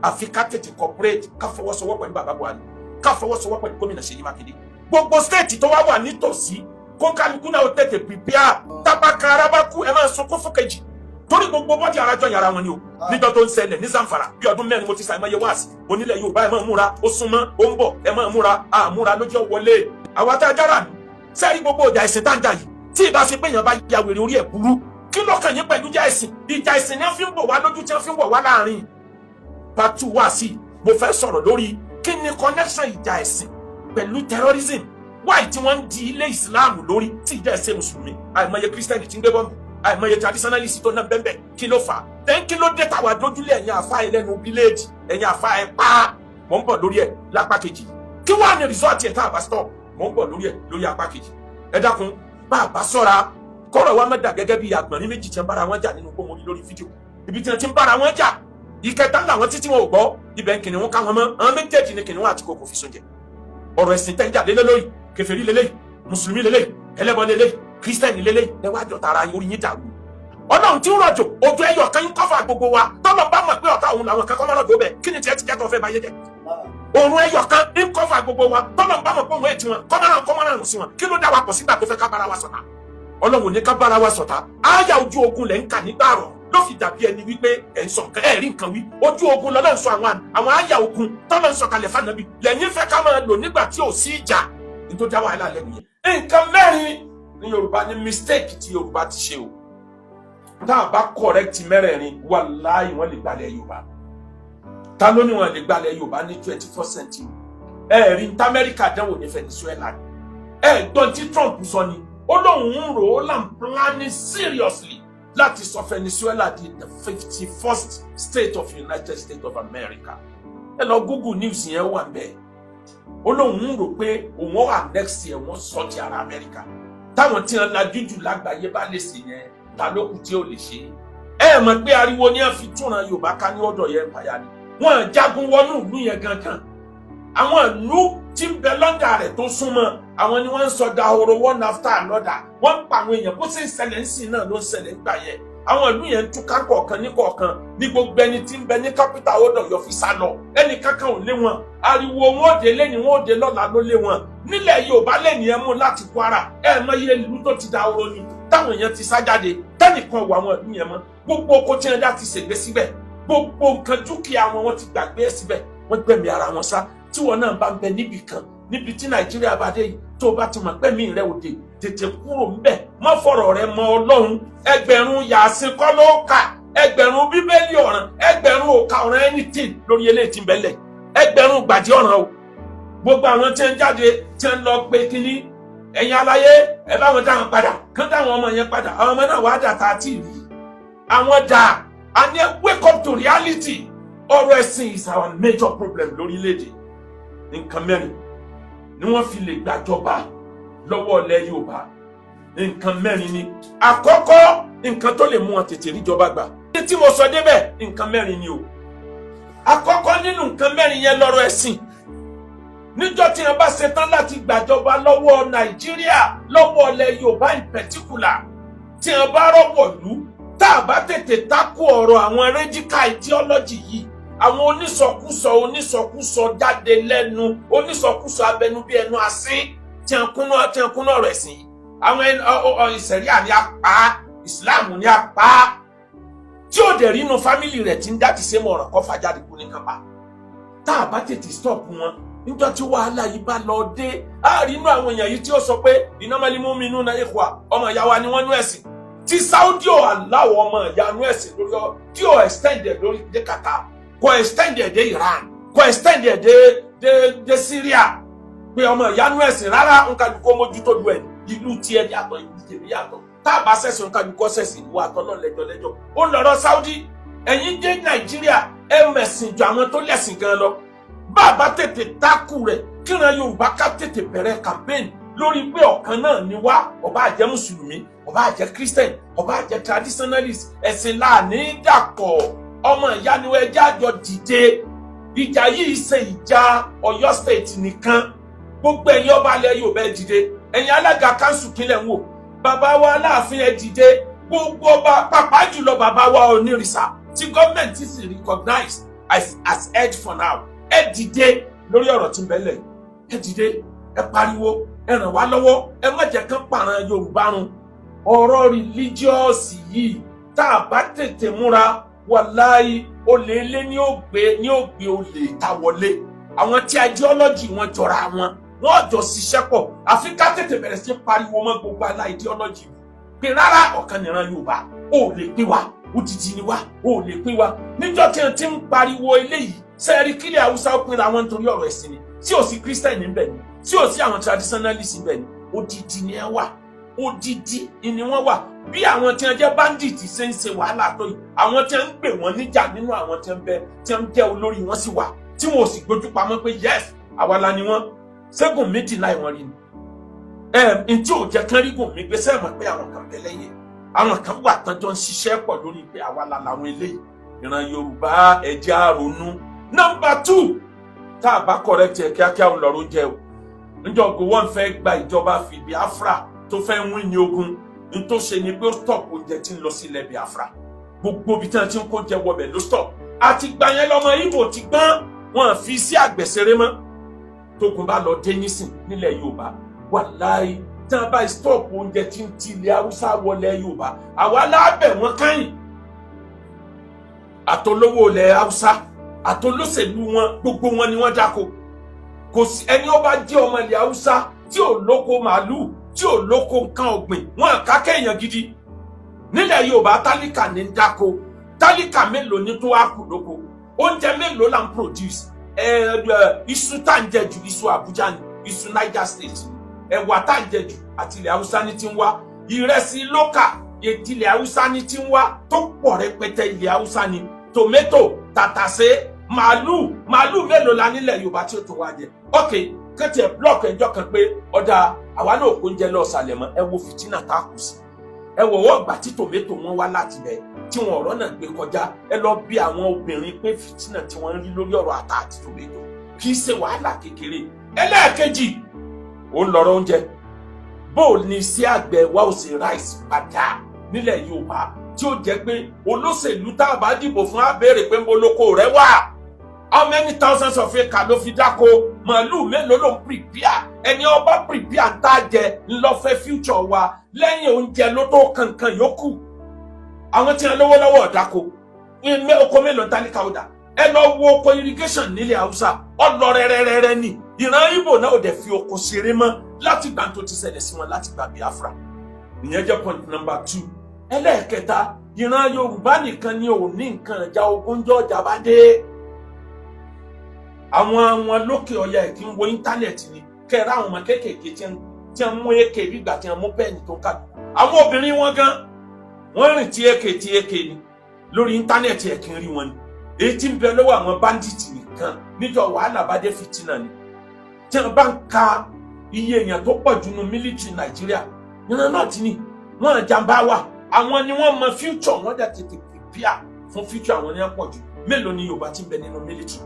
Àfi ká tètè cooperate, ká fọwọ́sowọ́pọ̀ pẹ̀lú bàbá Buhari, ká fọwọ́sowọ́pọ̀ pẹ̀lú gómìnà Ṣèyí Mákindé. Gbogbo state tó wá wà nítòsí, kó kálukú náà ó tètè prepare. Tábàkà ara bá kú, ẹ máa sunkún fún kejì, torí gbogbo bọ́dì arajọ yàrá wọn ni o. Níjọ́ tó ń ṣẹlẹ̀ ní Zamfara bí ọdún 4, mo ti ṣàìmọye wáàsí onílẹ̀ Yorùbá: ẹ máa múra, ó súnmọ́, ó ń bọ̀, ẹ máa múra. Àmúra lójú wọlé àwa tá a jára ní sẹ́rí. Gbogbo ìjà ẹ̀sìn tá ń jà yìí, tí ìbá ṣe pé èèyàn bá ya wèrè, orí ẹ̀ burú, kí lọ́kàn yín pẹ̀lú ìjà ẹ̀sìn? Ìjà ẹ̀sìn ni wọ́n fi ń bọ̀ wá lójú, tí wọ́n fi ń bọ̀ wá láàrin. Part two wá sí, mo fẹ́ sọ̀rọ̀ lórí kí ni connection ìjà ẹ̀sìn pẹ̀lú terrorism, why tí wọ́n ń di ilé ìsìláàmù lórí tí ìjà ẹ̀sìn mùsùlùmí. Àìmọye kírísítẹ́nì tí ń gbé bọ́ọ̀mù, àìmọye traditionalist tó náà bẹ́ẹ̀. Kí ló fà á? Then kí ló dé táwa dójúlé ẹ̀yin àfa ẹlẹ́nu village, ẹ̀yin àfa ẹ̀ pa? Mò ń bọ̀ lórí ẹ̀ lápá kejì. Kí wàá ní result ẹ̀ tá a bá stop? Mò ń bọ̀ lórí ẹ̀ lórí apá kejì. Ẹ dákun, bá a bá sọ́ra, kọ́rọ̀ wa má dà gẹ́gẹ́ bí àgbọ̀nrín méjì tí wọ́n bára wọn jà nínú gbóhùn lórí fídíò, ibi tí wọ́n ti ń bára wọn jà. Ìkẹta làwọn títí wọn ò gbọ́ ibẹ̀ ń kìnìún ká wọn mọ́. Àwọn méjèèjì ni kìnìún àti kòkò fi sóúnjẹ. Ọ̀rọ̀ ẹ̀sìn tẹ́ ń jà lé lórí, kèfèrí lélẹ́yìí, mùsùlùmí lélẹ́yìí, ẹlẹ́bọ lélẹ́yìí, kírísítẹ́nì lélẹ́yìí, ẹ wá jọ tara orí yín dàrú. Ọlọ́run tí ń rọ̀jò ojú ẹyọ kan ń cover gbogbo wa. Tọ́lọ̀ bá mọ̀ pé ọ̀tá òun làwọn kan kọ́ mọ́ rọ̀jò bẹ̀, kí ni tiẹ̀ ti jẹ́ tó fẹ́ bá yé jẹ́? Òrùn ẹyọ kan ń cover gbogbo wa. Tọ́lọ̀ bá mọ̀ pé òun ètí wọn kọ́mọ́ràn sí wọn, kí ló dá wa pọ̀ sígbà tó fẹ́ ká bára wa ṣọ̀tá? Ọlọ́run ní ká bára wa ṣọ̀tá. Áyà ojú ogun lẹ̀ ń kà nígbà rọ̀ ló fi dàbí ẹni wípé ẹ̀ ń sọ nǹkan, ẹ̀ rí nǹkan wí. Ojú ogun lọ́lọ́ ń sọ àwọn áyà ogun tọ́lọ́ ń sọ kalẹ̀ fànàbí lẹ́yìn fẹ́ ká máa lò nígbà tí ò sí ìjà. Nítorí dá wàhálà lẹ́nu yẹn, nǹkan mẹ́rin ní Yorùbá ní mistake tí Yorùbá ti ṣe o. Tá a bá correct mẹ́rẹ̀ẹ̀rin, wàláhì, wọ́n lè gbalẹ̀ Yorùbá. Ta ló ní wọn lè gbalẹ̀ Yorùbá ní 24th century? Ẹ rí ní Amẹ́ríkà dánwò ní Venezuela. Ẹ gbọ́n tí Trump sọ ni, ó lóun ń rò ó là ń planning seriously láti sọ Venezuela di the 51st state of United States of America. Ẹ lọ Google news yẹn, wà bẹ́ẹ̀. Ó lóun ń rò pé òun ó annex ẹ̀, wọ́n sọ ti ara Amẹ́ríkà. Táwọn tí wọn lajú jù lágbàáyé bá lè ṣe yẹn, ta ló kù tí ó lè ṣe? Ẹ mọ̀ pé ariwo ni wọ́n fi túnra Yorùbá ká ní ọ̀dọ̀ yẹn pàyà ni wọ́n jagun wọnú ìlú yẹn gangan. Àwọn ìlú tí ń bẹ lọ́ndà rẹ̀ tó súnmọ́ àwọn ni wọ́n ń sọ dahoro one after another. Wọ́n ń pa àwọn èèyàn. Bó ṣe ń ṣẹlẹ̀ ń sìn náà ló ń ṣẹlẹ̀ ń gbà yẹn. Àwọn ìlú yẹn ń túká kọ̀ọ̀kan ní kọ̀ọ̀kan ní gbogbo ẹni tí ń bẹ ní capital ó dọ̀yọ̀ fi sá lọ. Ẹnì kankan ò lé wọn. Ariwo wọn ò dé lẹ́ni, wọn ò dé lọ́la ló lé wọn. Nílẹ̀ Yorùbá lẹ́ni ẹ mú láti Kwara, ẹ mọ iye ìlú tó ti dahoro ni táwọn èèyàn ti sá jáde, tẹ́nìkan wọ àwọn ìlú yẹn mọ́. Gbogbo oko tí wọn dá ti ṣègbè síbẹ̀, gbogbo nǹkan dúkìá wọn, wọn ti gbàgbé ẹ̀ síbẹ̀, wọ́n gbẹ̀mí ara wọn sá. Tí wọn náà bá ń bẹ níbì kan, níbi tí Nàìjíríà bá dé yìí, tó o bá ti mọ̀ pé mi rẹ òde, tètè kúrò ńbẹ̀. Má fọ̀rọ̀ rẹ mọ Ọlọ́run. Ẹgbẹ̀rún yàsín kọ́ ló kà, ẹgbẹ̀rún bíbélì ọ̀ràn, ẹgbẹ̀rún òkà ọ̀ràn, anything lórí eléyìí tí ń bẹ lẹ̀, ẹgbẹ̀rún gbàdí ọ̀ràn o. Gbogbo àwọn tí ń jáde, tí ń lọ pé kínní, ẹ̀yin aláyé, ẹ bá wọn dáhùn padà, kán dáhùn ọmọ yẹn padà. Àwọn ọmọ náà wàá dà tá a ti rí àwọn dà. A ní wake up to reality. Ọ̀rọ̀ ẹ̀sìn is our major problem lórílẹ̀‐èdè. Nǹkan mẹ́rin ni wọ́n fi lè gbàjọba lọ́wọ́ ilẹ̀ Yorùbá. Nǹkan mẹ́rin ni. Àkọ́kọ́, nǹkan tó lè mú wọn tètè ríjọba gbà ní tí mo sọ débẹ̀, nǹkan mẹ́rin ni o. Àkọ́kọ́ nínú nǹkan mẹ́rin yẹn lọ́rọ̀ ẹ̀sìn. Níjọ́ tí wọ́n bá ṣetán láti gbàjọba lọ́wọ́ Nàìjíríà, lọ́wọ́ ilẹ̀ Yorùbá in particular, tí wọ́n bá rọ́wọ́ lù, tá a bá tètè takò ọ̀rọ̀ àwọn radical ideology yìí, àwọn onísọkúsọ, onísọkúsọ jáde lẹ́nu, onísọkúsọ abẹnú bí ẹnu asín, tí wọ́n kúnná ọ̀rọ̀ ẹ̀sìn yìí, àwọn ìsẹ̀ríà ní apá, ìsìláàmù ní apá, tí ó dẹ̀ rí inú family rẹ̀ tí ń dá ti ṣe mọ̀ ọ̀rọ̀ kọ́ fàjáde kú ní kápá. Tá a bá tètè stop wọn níjọ́ tí wàhálà yìí bá lọ dé, á rí inú àwọn èèyàn yìí tí ó sọ pé innamal mu'minuna ikhwa, ọmọ ìyá wa ni wọ́n nú ẹ̀sìn, tí Saudi ò aláwọ̀ ọmọ ìyá nú ẹ̀sìn lórí ọ, tí ò extend ẹ̀ lórí dé Qatar, kò extend ẹ̀ dé Iran, kò extend ẹ̀ dé Syria, pé ọmọ ìyá nú ẹ̀sìn rárá. Nǹkan kó mójútó lu ẹ̀, ìlú tiẹ̀ yàtọ̀, ìlú tèmi yàtọ̀. Tá a bá sẹ̀sìn, nǹkan kó sẹ̀sìn ìwọ àtọ́ náà lẹ́jọ́ lẹ́jọ́. Ó ń lọ́rọ̀ Saudi. Ẹ̀yin dé Nàìjíríà, ẹ mẹ̀sìn ju àwọn tó lẹ̀sìn gan lọ. Bàbá tètè tákù rẹ̀, kíran Yorùbá ká tètè bẹ̀rẹ̀ campaign lórí pé ọ̀kan náà ni wá. Ó bá jẹ́ mùsùlùmí, ó bá jẹ́ Christian, ó bá jẹ́ traditionalist, ẹ̀sìn láàní dàpọ̀, ọmọ ìyá ni wọ́n. Ẹjẹ́ àjọ dìde. Ìjà yìí ṣe ìjà Ọ̀yọ́ State nìkan. Gbogbo ẹ̀yin ọba alẹ́ Yorùbá, ẹ dìde. Ẹ̀yin alága council, kílẹ̀ ń wò? Bàbá wa Aláàfin, ẹ dìde. Gbogbo ọba, pàápàá jùlọ bàbá wa Onírìṣà tí gọ́ọ̀mẹ̀ntì sì recognize as head for now, ẹ dìde lórí ọ̀rọ̀ tí ń bẹ lẹ̀. Ẹ dìde, ẹ pariwo, ẹ ràn wá lọ́wọ́. Ẹ má jẹ́ kán pààrọ̀ Yorùbá run. Ọ̀rọ̀ religious yìí, tá a bá tètè múra, wàláyé, olè ilé ní ó gbé olè ta wọlé. Àwọn tí ideology wọn jọra wọn, wọn jọ ṣiṣẹ́ pọ̀. Àfi ká tètè bẹ̀rẹ̀ sí pariwo mọ́ gbogbo alá ideology pé rárá, ọ̀kan nìran Yorùbá, ó lè pín wa. Odidi ni wa, ó lè pín wa. Níjọ́ tí wọ́n ti ń pariwo eléyìí, sẹ́ẹ̀rí kílẹ̀ Haúsá ó pinra wọn nítorí ọ̀rọ̀ ẹ̀sìn ni? Tí ò sí Christian níbẹ̀ ni, tí ò sí àwọn traditionalist níbẹ̀ ni, odidi ni ẹ wà, odidi ni wọ́n wà. Bí àwọn tí wọ́n jẹ́ bandit ṣe ń ṣe wàhálà tó yìí, àwọn tí wọ́n ń gbè wọ́n níjà nínú àwọn tí wọ́n bẹ, tí wọ́n jẹ́ olórí wọn sì wà, tí wọn ò sì gbójú pamọ́ pé yes, àwa la ni wọ́n. Ṣẹ́gun méjì láì wọ́n rí ni ẹ ntí ò jẹ́ kán rí gùn mí gbé sẹ́ẹ̀ mọ̀ pé àwọn kan bẹ lẹ́yìn, àwọn kan wà tán jọ ń ṣiṣẹ́ pọ̀ lórí pé àwa la làwọn eléyìí. Ìran Yorùbá, ẹ̀jẹ̀ àrònú. Number two tá a bá correct ẹ̀ kíákíá, ń lọ́rọ́ oúnjẹ o. Níjọ́ Gowon fẹ́ gba ìjọba fi Biafra, tó fẹ́ win ní ogun, n tó ṣe ni pé ó stop oúnjẹ tí ń lọ sí ilẹ̀ Biafra. Gbogbo ibi tí wọ́n ti ń kó jẹ wọbẹ̀ ló stop. Àti gbà yẹn lọ́mọ Ìgbò ti gbọ́n, wọn fi sí àgbẹ̀sẹ̀rẹ̀ mọ́. Tógun bá lọ dé nísìn nílẹ̀ Yorùbá, wàláì, tí wọ́n bá stop oúnjẹ tí ń ti ilẹ̀ Haúsá wọlé Yorùbá, àwa lábẹ̀ wọn kẹ́yìn. Àtolówó ilẹ̀ Haúsá, àtolóṣèlú wọn, gbogbo wọn ni wọ́n dáko. Kò sí ẹni ó bá jẹ́ ọmọ ilẹ̀ Haúsá tí ò lóko màálùú, tí ò lóko nǹkan ọ̀gbìn, wọn kákẹ́ èèyàn gidi. Nílẹ̀ Yorùbá, tálíkà ní ń dáko. Tálíkà mélòó ní tó wá kù lóko? Oúnjẹ mélòó là ń produce? Ẹ ẹ iṣu tá ń jẹ jù, iṣu Àbújá ni, iṣu Niger State ni. Ẹ̀wà tá ń jẹ jù, àti ilẹ̀ Haúsá ní ti ń wá. Ìrẹsì lókà, ìtìlẹ̀ Haúsá ní ti ń wá, tó pọ̀ rẹpẹtẹ, ilẹ̀ Haúsá ni. Tòmẹ́tò, tàtàṣé, màálù. Màálù mélòó la nílẹ̀ Yorùbá tí ó tó wá jẹ? Ok, kẹ́tì ẹ̀ block ẹjọ́ kan pé ọ̀dà àwa náà kò ń jẹ lọ ọ̀sàlẹ̀ mọ́. Ẹ wo fìtínà tá a kù sí. Ẹ wọ̀ wọ́ gbà tí tòmẹ́tò wọn wá láti bẹ̀ tí wọn ọ̀rọ̀ náà gbé kọjá. Ẹ lọ bí àwọn obìnrin pé fìtínà tí wọ́n ń rí lórí ọ̀rọ̀ ata àti tòmẹ́tò kì í ṣe wàhálà kékeré. Ẹlẹ́ẹ̀kejì, ó ń lọ́rọ̀ oúnjẹ. Bó o ní sí àgbẹ̀ wa ò sì rice padà nílẹ̀ Yorùbá, tí ó jẹ́ pé olóṣèlú tá a bá dìbò fún á béèrè pé ń bo lóko rẹ̀ wà, how many thousands of acres ló fi dáko, màálù mélòó ló ń prepare? Ẹni ọba prepare ń tá jẹ ńlọfẹ future wa. Lẹ́yìn oúnjẹ ló tó kankan yòókù. Àwọn tí wọn lówó lọ́wọ́ ọ̀dáko. Oko mélòó tálíkà ó dà? Ẹ lọ wo oko irrigation nílẹ̀ Haúsá, ọlọ rẹrẹrẹrẹ ni. Ìran Ìgbò náà ò dẹ̀ fi oko ṣeré mọ́ láti gbà tó ti ṣẹlẹ̀ sí wọn láti gbà Biafra. Ìyẹn jẹ́ point number two. Ẹlẹ́ẹ̀kẹta, ìran Yorùbá nìkan ni ò ní nǹkan ìjà ogun jọjà bá dé. Àwọn lókè ọya ẹ̀ kí ń wo internet ni kẹ́ẹ̀rẹ́ àwọn ọmọ kéékèèké tí ń mú AK bí ìgbà tí ń mú pen tó ń kà. Àwọn obìnrin wọn gan, wọ́n rìn tí AK tí AK ni lórí internet ẹ̀ kí ń rí wọn ni. Èyí tí ń bẹ lọ́wọ́ àwọn bandit nìkan, níjọ́ wàhálà bá dé, fìtínà ni. Tí wọ́n bá ń ka iye èèyàn tó pọ̀ jù nínú military Nàìjíríà, ìran náà ti ní wọ́n jàǹbá wà. Àwọn ni wọ́n mọ future, wọ́n dẹ̀ tètè prepare fún future. Àwọn ni wọ́n pọ̀ jù. Mélòó ni Yorùbá ti ń bẹ nínú military?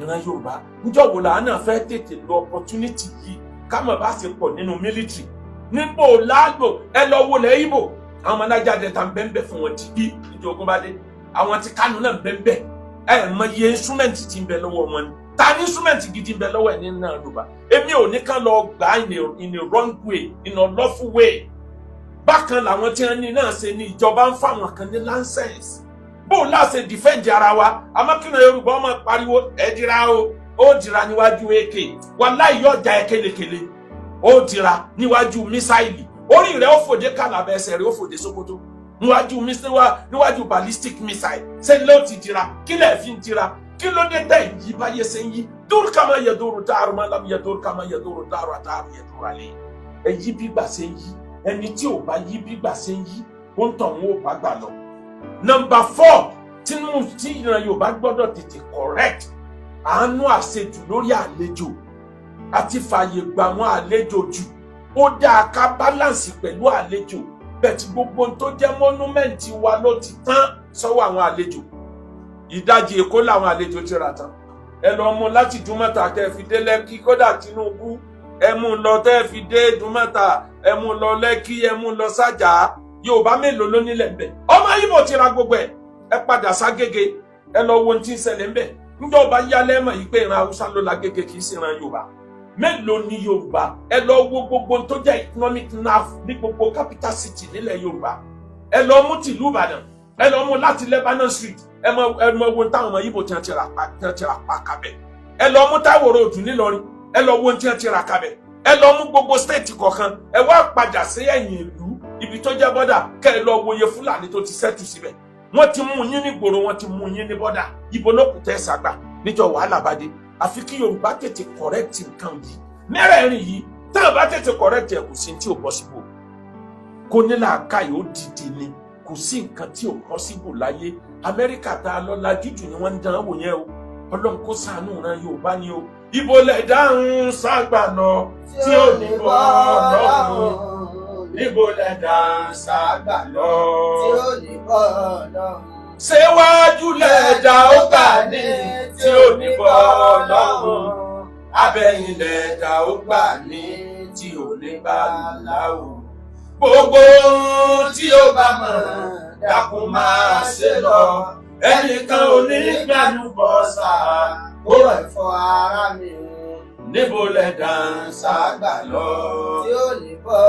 Ìran Yorùbá, níjọ́ wo làwọn náà fẹ́ tètè lo opportunity yìí ká mọ̀ bá ṣe pọ̀ nínú military nípò láàgbò? Ẹ lọ wo lẹ̀ Ìgbò, àwọn ọmọ Niger Delta ń bẹ́ẹ̀ bẹ́ẹ̀ fún wọn dìbí níjọ́ ogun bá dé. Àwọn tí Kánò náà ń bẹ́ẹ̀ bẹ́ẹ̀. Ẹ mọ iye instrument tí ń bẹ lọ́wọ́ wọn ni. Ta ní instrument gidi ń bẹ lọ́wọ́ ẹ̀ nínú Yorùbá? Èmi ò ní ká lọ gbà in a wrong way, in a lawful way. Bákan làwọn tí wọ́n ní náà ṣe ní ìjọba ń fáwọn kan ní license. Bó o láṣẹ defend ara wa? Amákìnà Yorùbá ọmọ pariwo, ẹ dira o. Ó dira níwájú AK, wàláì yóò já ẹ kélekèle. Ó dira níwájú missile, orí rẹ̀ ó fòdé Kàlàbà, ẹsẹ̀ rẹ̀ ó fòdé Sókótó. Níwájú missile, níwájú ballistic missile, ṣé ló ti dira? Kí lẹ̀ fi ń dira? Kí ló dé tẹ̀ yí báyé ṣe ń yí? Dúró kama yẹ dúró dáàrú má lam yẹ dúró kama yẹ dúró dáàrú àtàrú yẹ dúró alẹ́. Ẹ yí bí gbà ṣe ń yí. Ẹni tí ò bá yí bí gbà ṣe ń yí, ó ń tàn wọ́n ò bá gbà lọ. Number four, tí ìran Yorùbá gbọ́dọ̀ tètè correct. Àánú àṣejù lórí àlejò àti fààyè gbà wọn àlejò jù. Ó dáa ká balance pẹ̀lú àlejò bẹ́ẹ̀ tí gbogbo ohun tó jẹ́ monument wa ló ti tán sọ́wọ́ àwọn àlejò. Ìdajì Èkó làwọn àlejò ti rà tán. Ẹ lọ mú láti Ìdúmọ̀tà kẹ́ ẹ fi dé Lẹ́kí, kódà Tinubu, ẹ mú lọ tẹ́ ẹ fi dé Ìdúmọ̀tà, ẹ mú lọ Lẹ́kí, ẹ mú lọ Sájà. Yorùbá mélòó ló nílẹ̀ ńbẹ̀? Ọmọ Ìgbò ti ra gbogbo ẹ̀. Ẹ padà ságége, ẹ lọ wo ohun tí ń ṣẹlẹ̀ ńbẹ̀. Níjọba yálẹ́ mọ̀ yìí pé ìran Haúsá ló la Gége, kì í sì ìran Yorùbá. Mélòó ni Yorùbá? Ẹ lọ wo gbogbo tó jẹ́ economic nerve ní gbogbo capital city nílẹ̀ Yorùbá. Ẹ lọ mú tìlú Ìbàdàn, ẹ lọ mú láti Lebanon Street, ẹ mọ wo táwọn ọmọ Ìgbò tí wọ́n ti rà pa, tí wọ́n ti rà pa kabẹ̀. Ẹ lọ mú Táíwò Road nílọrin, ẹ lọ wo tí wọ́n ti rà kabẹ̀. Ẹ lọ mú gbogbo state kọ̀ọ̀kan. Ẹ wá padà sí ẹ̀yìn ìlú, ibi tó jẹ́ border, kẹ́ ẹ lọ wòye Fúlàní tó ti settle síbẹ̀. Wọ́n ti mú yín ní gbòòrò, wọ́n ti mú yín ní border. Ibo ló kù tẹ́ sàgbà níjọ́ wàhálà bá dé? Àfi kí Yorùbá tètè correct nǹkan yìí mẹ́rẹ̀ẹ̀rin yìí. Táwọn bá tètè correct ẹ̀, kò sí tí ò possible. Kó ní làákàyè ó dìde ni, kò sí nǹkan tí ò possible láyé. Amẹ́ríkà tá a lọ lajú jù ni wọ́n ń dán wò yẹn o. Ọlọ́run kó ṣàánú ran Yorùbá ni o. Ibo lẹ̀ dáhùn ságbà lọ tí ò ní bọ́ lọ́rùn? Níbo lẹ̀ dáhùn ságbà lọ tí ó ní bọ́ lọ́rùn? Ṣé wájú lẹ̀dá ó gbà ní tí ò ní bọ́ lọ́rùn? Abẹ́yìn lẹ̀dá ó gbà ní tí ò ní bá láwù? Gbogbo ohun tí ó bá mọ̀, dákun máa ṣe lọ. Ẹnìkan ò ní gbàlúbọ̀ sáà Ó rọ̀ ẹ̀fọ́ ara mi. Níbo lẹ̀dá ń ságbà lọ? Tí ó ní bọ́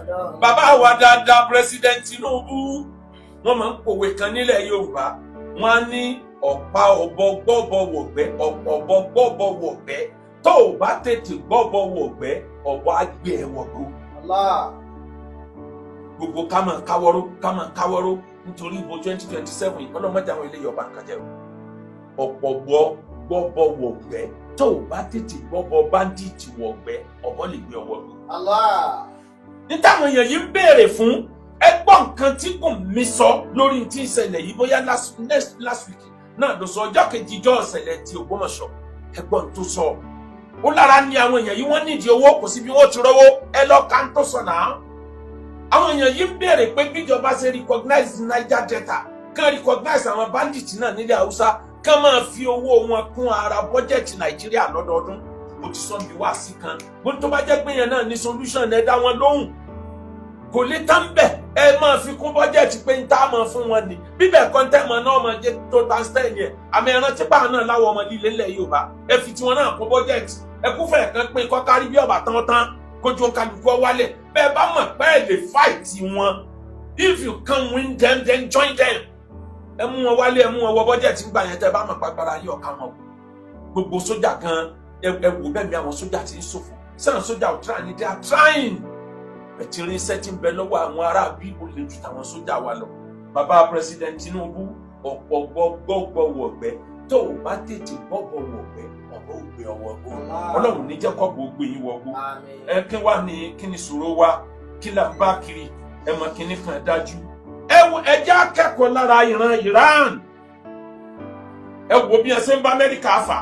lọ́rùn. Bàbá wa dáadáa, President Tinubu, wọ́n máa ń pòwe kan nílẹ̀ Yorùbá. Wọ́n á ní ọ̀pá ọ̀bọ gbọ́bọ wọ̀gbẹ́, ọ̀pọ̀ ọ̀bọ gbọ́bọ wọ̀gbẹ́. Tó o bá tètè gbọ́bọ wọ̀gbẹ́, ọ̀bọ á gbé ẹ wọ̀gbó. Allah. Gbogbo ká máa káwọ́rọ́, ká máa káwọ́rọ́ nítorí ìbò 2027 yìí, ọlọ́mọdé àwọn eléyìí ọba nǹkan jẹ́ o. Ọ̀pọ̀ gbọ́ gbọ́bọ wọ̀gbẹ́, tó o bá tètè gbọ́bọ bandit wọ̀gbẹ́, ọ̀bọ lè gbé ọwọ́ gbó. Allah. Ní táwọn èèyàn yìí ń béèrè fún, ẹ gbọ́ nǹkan tí kò mí sọ lórí tí ń ṣẹlẹ̀ yìí. Bóyá last next last week náà ló sọ, ọjọ́ kejì ijọ́ ọ̀sẹ̀lẹ̀ ti Ògbómọ̀ṣọ́. Ẹ gbọ́ n tó sọ. Ó lára ní àwọn èèyàn yìí, wọ́n nídìí owó, kò sí bí wọ́n ti rówó. Ẹ lọ ká ń tó sọ náà. Àwọn èèyàn yìí ń béèrè pé bíjọba ṣe recognize Niger Delta, kán recognize àwọn bandits náà nílẹ̀ Haúsá, kán máa fi owó wọn kún ara bọ́jẹ̀tì Nàìjíríà lọ́dọọdún. Mo ti sọ bí wá sí kan bó tó bá jẹ́ pé yẹn náà ní solution, ẹ dá wọn lóhùn. Kò lè tán bẹ̀, ẹ máa fi kún bọ́jẹ̀tì pé ń tá a máa fún wọn ni. Bíbẹ̀ kọ́ńtẹ́mọ̀ náà máa jẹ́ tó tánstẹ́ yẹn. Àmì ẹran tí báwọn náà láwọ ọmọ líle ńlẹ̀ Yorùbá, ẹ fi tiwọn náà kún bọ́jẹ̀tì. Ẹ kúfẹ̀ kan pé kọ́kárí bí ọ̀bà tán tán kójú kálukú wálẹ̀. Bẹ́ẹ̀ bá mọ̀ pé ẹ lè fight wọn, if you can win them, then join them. Ẹ mú wọn wálé, ẹ mú wọn wọ bọ́jẹ̀tì ńgbà yẹn. Tẹ́ bá mọ̀ pàgbára yín ọ̀ka wọn, gbogbo sójà gan, ẹ wò bẹ́ẹ̀ mi, àwọn sójà ti ń ṣòfò sẹ́wọ̀n. Sójà ò try ni, they are trying. Ẹ̀tì irinṣẹ́ tí ń bẹ lọ́wọ́ àwọn ará bí ó lè ju tàwọn sójà wa lọ. Bàbá President Tinubu, ọ̀pọ̀ gbọ́gbọ́ wọ̀gbẹ́, tó o bá tètè gbọ́bọ̀ wọ̀gbẹ́, ọ̀bọ̀ ògbé ọwọ́ gbó. Ọlọ́run ní jẹ́ kọ́bọ̀ ògbé yín wọgbó. Àmín. Ẹ kí wá ní kí ni sọ̀rọ̀ wa, kí là ń bá kiri? Ẹ mọ kíní kan dájú. Ẹ wo, ẹ jẹ́ akẹ́kọ̀ọ́ lára ìran Iran. Ẹ wo bí ẹ ṣe ń bá Amẹ́ríkà fà.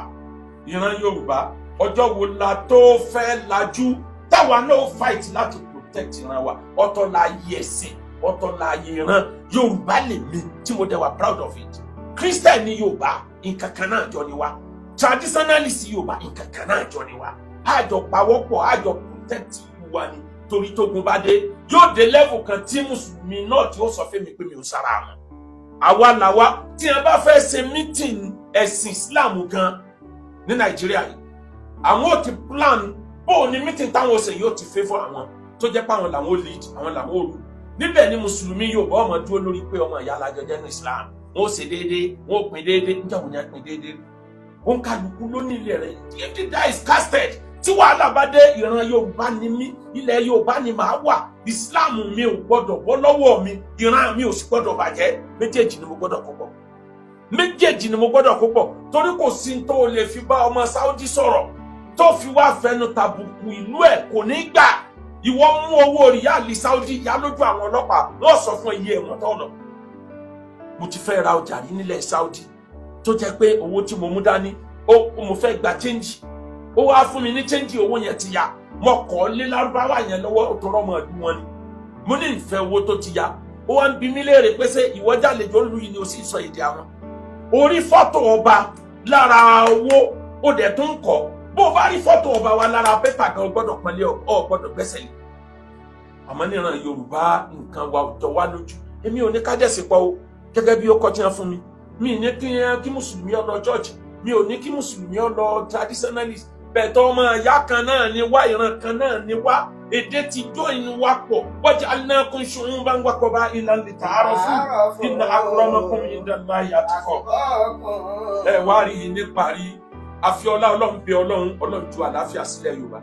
Ìran Yorùbá, ọjọ́ wo la tó fẹ́ lajú táwa náà fight láti protect ìran wa? Ọ̀tọ̀ la yẹ ẹ̀sìn, ọ̀tọ̀ la yẹ ìran. Yorùbá lè mi tí mo dẹ̀ wà proud of it. Christian ní Yorùbá, nǹkan kan náà jọ ni wá. Traditionalist Yorùbá, nǹkan kan náà jọ ni wá. Àjọ pawọ́pọ̀, àjọ protect ìlú wa ni, torí tógun bá dé, yóò dé level kan tí mùsùlùmí náà tí ó sọ fún mi pé mi ò sára wọn. Àwa làwa tí wọn bá fẹ́ ṣe meeting ẹ̀sìn Islam gan ní Nàìjíríà yìí, àwọn ò ti plan bó o ní meeting táwọn ṣe yóò ti favour àwọn tó jẹ́ pé àwọn làwọn ò lead, àwọn làwọn ò rule níbẹ̀. Ni mùsùlùmí Yorùbá ọmọ dúró lórí pé ọmọ ìyá alájọ jẹ́ ní Islam, wọn ò ṣe déédéé, wọn ò pín déédéé. Níjà wọn ni a pín déédéé? Wọn kálukú ló ní ilé rẹ̀. If the die is casted, tí wàhálà bá dé, ìran Yorùbá ni mí, ilẹ̀ Yorùbá ni màá wà. Islam mi ò gbọ́dọ̀ bọ́ lọ́wọ́ mi, ìran mi ò sì gbọ́dọ̀ bàjẹ́. Méjèèjì ni mo gbọ́dọ̀ kó pọ̀, méjèèjì ni mo gbọ́dọ̀ kó pọ̀, torí kò sí tó o lè fi bá ọmọ Saudi sọ̀rọ̀ tó fi wá fẹnu tàbùkù ìlú ẹ̀, kò ní gbà. Ìwọ mú owó ríálì Saudi yá lójú àwọn ọlọ́pàá, wọ́n sọ fún iye ẹ̀wọ̀n tó lọ. Mo ti fẹ́ ra ọjà rí nílẹ̀ Saudi tó jẹ́ pé owó tí mo mú dání Ó mo fẹ́ gba change, ó wá fún mi ní change. Owó yẹn ti ya. Mo kọ́ lé lárúbáwá yẹn lọ́wọ́, ó tọrọ ọmọ ìlú wọn ni. Mo ní ìfẹ́ owó tó ti ya. Ó wá ń bi mí léèrè pé, ṣé ìwọ jàlejò ń lu yìí ni o sì sọ èdè àwọn orí fọ́tò ọba lára owó, ó dẹ̀ tún kọ́? Bó o bá rí fọ́tò ọba wa lára pépà gan, o gbọ́dọ̀ pọ́nlé, ọ gbọ́dọ̀ gbẹ́sẹ̀ lé. Àmọ́ níran Yorùbá, nǹkan wa ò jọ wá lójú. Èmi ò ní ká jẹ̀sìn pọ̀ o, gẹ́gẹ́ bí ó kọ́ tí wọ́n fún mi. Mi ní kí mùsùlùmí ó lọ church, mi ò ní kí mùsùlùmí ó lọ traditionalist bẹ́ẹ̀. Tọ́ ọmọ ìyá kan náà ni wá, ìran kan náà ni wá, èdè ti jó inú wa pọ̀. Waja'alnakum shu'uban wa qaba'ila lita'arafu, inna akramakum indallahi atqakum. Ẹ wá rí i ní parí, àfiọlá Ọlọ́run bẹ Ọlọ́run. Ọlọ́run ju àlàáfíà sílẹ̀ Yorùbá.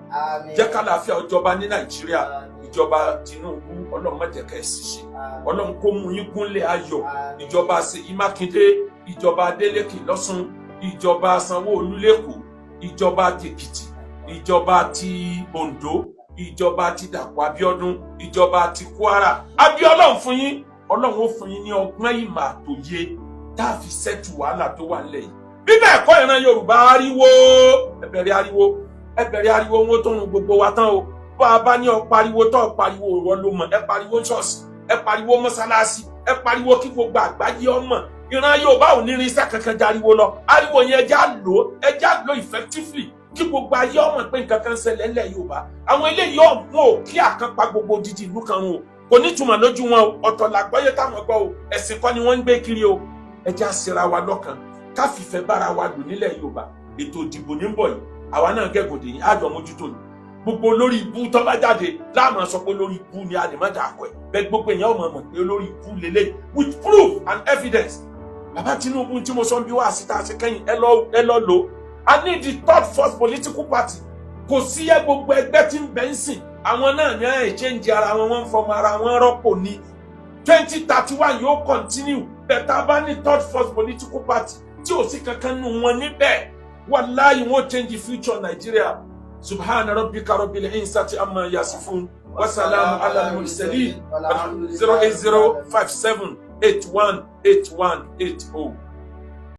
Jẹ́ kálàáfíà ọjọba ní Nàìjíríà. Ìjọba Tinubu, Ọlọ́run má jẹ́ ká ẹ ṣìṣe. Ọlọ́run kó mú yín gúnlẹ̀ ayọ̀. Ìjọba Ṣèyí Mákindé, ìjọba Adeleke lọ́ṣùn, ìjọba Sanwó-Olú lẹ́kọ̀ọ́, ìjọba tèkìtì, ìjọba ti Oǹdó, ìjọba ti Dàpọ̀ Abíọ́dún, ìjọba ti Kwara, Abíọ́lọ́run fún yín. Ọlọ́run ó fún yín ní ọgbọ́n, ìmọ̀ àtòye tá a fi settle wàhálà tó wà nílẹ̀ yìí. Bí bẹ́ẹ̀ kọ́, ìran Yorùbá, ariwo, ẹ bẹ̀rẹ̀ ariwo, ẹ bẹ̀rẹ̀ ariwo, wọn tó run gbogbo wa tán o. Bá a bá ní ọ pariwo tó ọ pariwo, ìwọ ló mọ̀. Ẹ pariwo ṣọ́ọ̀ṣì, ẹ pariwo mọ́sálásí, ẹ pariwo kí gbogbo àgbáyé ọmọ. Ìran Yorùbá ò ní irinṣẹ́ kankan járiwo lọ. Ariwo yẹn, ẹjá lò, ẹjá lò effectively, kí gbogbo ayé ọmọ pé nǹkan kan ṣẹlẹ̀ ńlẹ̀ Yorùbá. Àwọn eléyìí ọ̀gbọ́n ò kí àkànpá gbogbo odidi ìlú kan o, kò ní ìtumọ̀ lójú wọn o. Ọ̀tọ̀ làgbọ́yé táwọn gbọ́ o, ẹ̀sìn kọ́ ni wọ́n ń gbé kiri o. Ẹjá ṣera wa lọ́kan, ká fìfẹ́ bára wa lò nílẹ̀ Yorùbá. Ètò ìdìbò ní ń bọ̀ yìí, àwa náà gẹ́gùn dè yín, àjọ mójútó ni. Gbogbo olórí ibú tó bá jáde láàmú sọ pé olórí ibú ni, a lè má dà kọ ẹ bẹ́ẹ̀. Gbogbo èèyàn ọmọ mọ̀ pé olórí ibú lélẹ̀ with proof and evidence. Bàbá Tinubu, tí mo sọ bí wá síta ṣe kẹ́yìn, ẹ lọ lò. I need the third force political party. Kò sí ẹ gbogbo ẹgbẹ́ tí ń bẹ ń sìn, àwọn náà ní ẹ̀ change ara wọn, wọ́n ń fọmọ ara wọn rọ́pò ní 2031 yóò continue bẹ́ẹ̀. Tá a bá ní third force political party tí ò sí kankan nù wọn níbẹ̀, wàláyé, wọn change the future Nigeria. Subhana rabbika rabbil izzati amma yasifun, wasalamu ala al-mursalin. 08057818180.